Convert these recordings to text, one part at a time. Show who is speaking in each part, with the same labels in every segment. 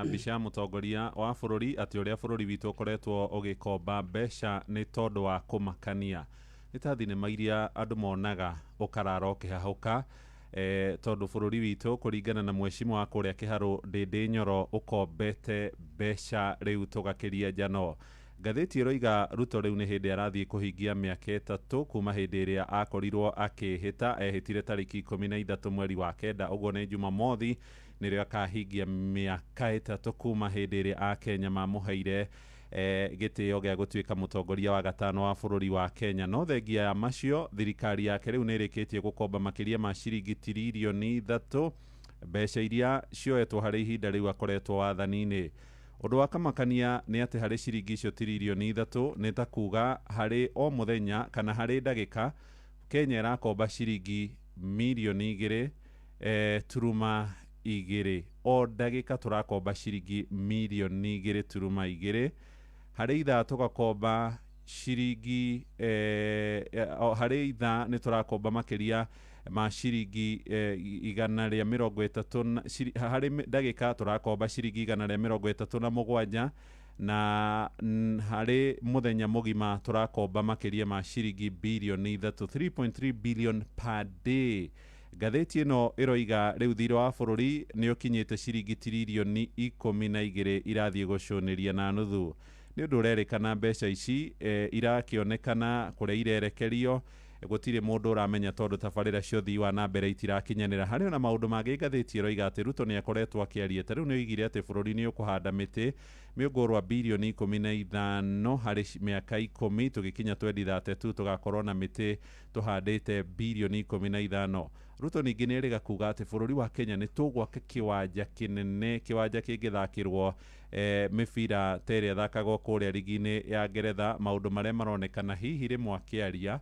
Speaker 1: Mbica ya mũtongoria wa bũrũri atĩ ũrĩa bũrũri witũ ũkoretwo ũgĩkomba mbeca nĩ tondũ wa kũmakania. Nĩ ta thinema iria andũ monaga ũkarara ũkĩhahũka, tondũ bũrũri witũ kũringana na mwecimu wa kũrĩa Kĩharũ Ndĩndĩ Nyoro ũkombete mbeca rĩu tũgakĩria njano. Ngathĩti ĩroiga Ruto rĩu nĩ hĩndĩ arathiĩ kũhingia mĩaka 3 kuma hĩndĩ ĩrĩa akorirwo akĩhĩta. Ehĩtire tarĩki 13 mweri wa 9, ũguo nĩ Jumamothi, nĩrĩo akahingia mĩaka 3 kuma hĩndĩ ĩrĩa Akenya mamũheire gĩtĩo gĩa gũtuĩka mũtongoria wa gatano wa bũrũri wa Kenya. No thengia ya macio, thirikari yake rĩu nĩ ĩrĩkĩtie gũkomba makĩria ma ciringi tiririoni 3, mbeca iria cioetwo harĩ ihinda rĩu akoretwo wathani-inĩ. Ũndũ wa kamakania nĩ atĩ harĩ ciringi icio tiririoni 3, nĩ ta kuga harĩ o mũthenya kana harĩ ndagĩka Kenya ĩrakomba ciringi mirioni 2 turuma 2. O ndagĩka tũrakomba ciringi mirioni 2 turuma 2. Harĩ ithaa tũgakomba ciringi harĩ ithaa nĩ tũrakomba makĩria ma ciringi 130 na, harĩ ndagĩka tũrakomba ciringi 137, na harĩ mũthenya mũgima tũrakomba makĩria ma ciringi birioni 3, 3.3 billion per day. Ngathĩti ĩno ĩroiga rĩu thirĩ wa bũrũri nĩ ũkinyĩte ciringi tiririoni 12 irathiĩ gũcũnĩria na nuthu. Nĩ ũndũ ũrerĩkana mbeca ici irakĩonekana kũrĩa irerekerio gũtirĩ mũndũ ũramenya, tondũ tabarĩra cia ũthii wa na mbere itirakinyanĩra. Harĩ ona maũndũ mangĩ ngathĩti ĩroiga atĩ Ruto nĩ akoretwo akĩaria. Ta rĩu nĩ oigire atĩ bũrũri nĩ ũkũhanda mĩtĩ mĩũngũrwa birioni 15 harĩ mĩaka 10. Tũgĩkinya 2032 tũgakorwo na mĩtĩ tũhandĩte birioni 15. Ruto ningĩ nĩ erĩga kuga atĩ bũrũri wa Kenya nĩ tũgwaka kĩwanja kĩnene, kĩwanja kĩngĩthakĩrwo mĩbira ta ĩrĩa ĩthakagwo kũrĩa rigi-inĩ ya Ngeretha. Maũndũ marĩa maronekana hihi rĩmwe akĩaria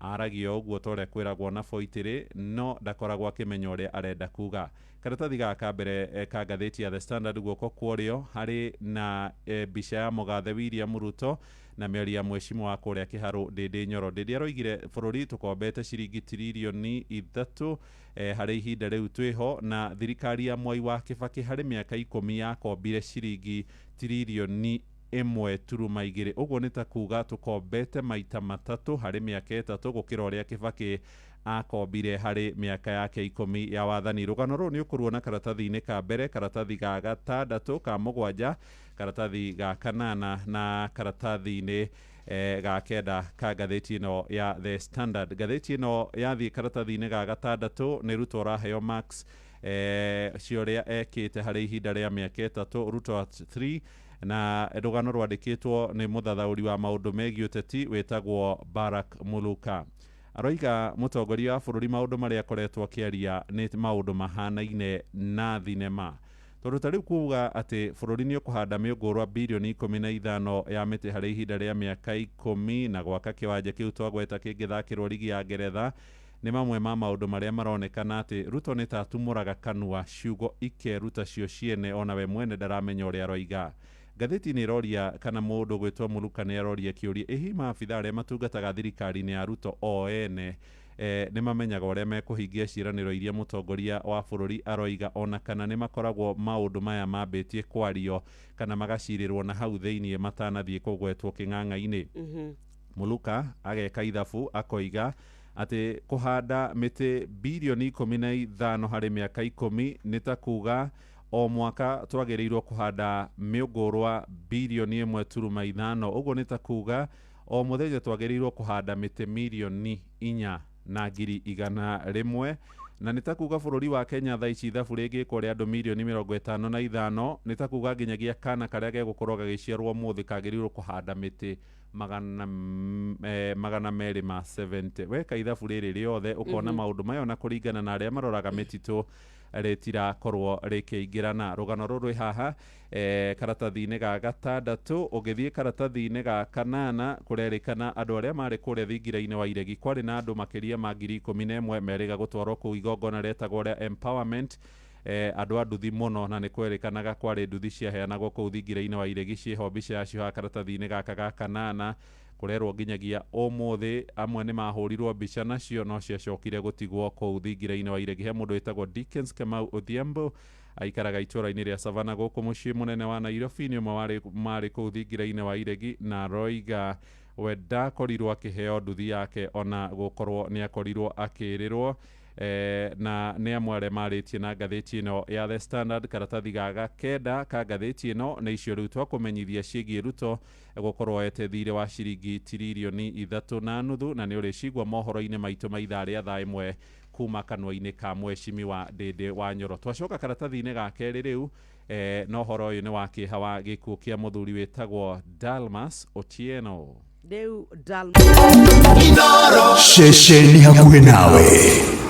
Speaker 1: aragia ũguo ta ũrĩa kwĩragwo na boitĩrĩ, no ndakoragwo akĩmenya ũrĩa arenda kuga. Karatathi gaka ka mbere ka ngathĩti ya The Standard, guoko kwa ũrĩo harĩ na mbica ya mũgathe William Ruto na mĩario ya mwecimu wa kũrĩa Kĩharũ Ndĩndĩ Nyoro. Ndĩndĩ aroigire bũrũri tũkombete ciringi tiririoni 3 harĩ ihinda rĩu twĩho, na thirikari ya Mwai wa Kĩbakĩ harĩ mĩaka 10 yakombire ciringi tiririoni 1.2. Ũguo nĩ ta kuga tũkombete maita 3 harĩ mĩaka 3 gũkĩra ũrĩa Kĩbakĩ akombire harĩ mĩaka yake 10 ya wathani. Rũgano rũrũ nĩ ũkũruona karatathi-inĩ ka mbere, karatathi ga 6, ka 7, karatathi ga 8 na karatathi-inĩ ga 9 ka ngathĩti ĩno ya The Standard. Ngathĩti ĩno yathiĩ karatathi-inĩ ga 6, nĩ Ruto ũraheo marks cia ũrĩa ekĩte harĩ ihinda rĩa mĩaka 3, Ruto at 3, na rũgano rwandĩkĩtwo nĩ mũthathaũri wa maũndũ megiĩ ũteti wĩtagwo Barak Muluka. Aroiga mũtongoria wa bũrũri maũndũ marĩa akoretwo akĩaria nĩ maũndũ mahanaine na thinema, tondũ ta rĩu kuga atĩ bũrũri nĩ ũkũhanda mĩũngũrwa birioni 15 ya mĩtĩ harĩ ihinda rĩa mĩaka 10 na gwaka kĩwanja kĩu twagweta kĩngĩthakĩrwo rigi ya Ngeretha nĩ mamwe ma maũndũ marĩa maronekana atĩ Ruto nĩ ta atumũraga kanua ciugo ikeruta cio ciene, ona we mwene ndaramenya ũrĩa aroiga. Ngathĩti nĩ ĩroria kana mũndũ gwĩtwo Muluka nĩ aroria kĩũria, ĩ hihi maabitha arĩa matungataga thirikari-inĩ ya Ruto o ene nĩ mamenyaga ũrĩa mekũhingia ciĩranĩro iria mũtongoria wa bũrũri aroiga, ona kana nĩ makoragwo maũndũ maya mambĩtie kwario kana magacirĩrwo na hau thĩiniĩ matanathiĩ kũgwetwo kĩng'ang'a-inĩ. Muluka ageka ithabu akoiga atĩ kũhanda mĩtĩ birioni 15 harĩ mĩaka 10 nĩ ta kuga o mwaka twagĩrĩirwo kũhanda mĩũngũrwa birioni 1.5. Ũguo nĩ ta kuga o mũthenya twagĩrĩirwo kũhanda mĩtĩ mirioni 4 na ngiri 100, na nĩ ta kuga bũrũri wa Kenya thaa ici ithabu rĩngĩkwo rĩa andũ mirioni 55, nĩ ta kuga nginyagia kana karĩa gegũkorwo gagĩciarwo ũmũthĩ kagĩrĩirwo kũhanda mĩtĩ 270. Weka ithabu rĩrĩ rĩothe ũkona maũndũ maya ona kũringana na arĩa maroraga mĩtitũ rĩtirakorwo rĩkĩingĩrana. Rũgano rũrũ rwĩ haha karatathi-inĩ ga 6. Ũngĩthiĩ karatathi-inĩ ga 8, kũrerĩkana andũ arĩa marĩ kũrĩa thingira-inĩ wa Iregi, kwarĩ na andũ makĩria ma 11,000 merĩga gũtwarwo kũu igongona rĩetagwo rĩa empowerment, andũ a nduthi mũno, na nĩ kwerĩkanaga kwarĩ nduthi ciaheanagwo kũu thingira-inĩ wa Iregi. Ciĩho mbica yacio haha karatathi-inĩ gaka ga 8. Kũrerwo nginyagia ũmũthĩ amwe nĩ mahũrirwo mbica nacio no ciacokire gũtigwo kũu thingira-inĩ wa Iregi. He mũndũ wĩtagwo Dickens Kamau Odhiambo. Aikaraga itũũra-inĩ rĩa Savana gũkũ mũciĩ mũnene wa Nairobi. Nĩ ũmwe warĩ marĩ kũu thingira-inĩ wa iregi na roiga we ndakorirwo akĩheo nduthi yake ona gũkorwo nĩ akorirwo akĩrĩrwo. Na nĩ amwe arĩa marĩtie na ngathĩti ĩno ya The Standard. Karatathi ga gakenda ka ngathĩti ĩno nĩ icio rĩu twakũmenyithia ciĩgiĩ Ruto gũkorwo ete thirĩ wa ciringi tiririoni 3.5, na nĩ ũrĩcigua mohoro-inĩ maitũ ma ithaa rĩa thaa 1 kuma kanua-inĩ ka mwecimiwa Ndĩndĩ wa Nyoro. Twacoka karatathi-inĩ ga kerĩ rĩu, no ũhoro ũyũ nĩ wa kĩeha wa gĩkuũ kĩa mũthuri wĩtagwo Dalmas Otieno.
Speaker 2: Rĩu Dal
Speaker 3: Ceceni hakuhĩ nawe.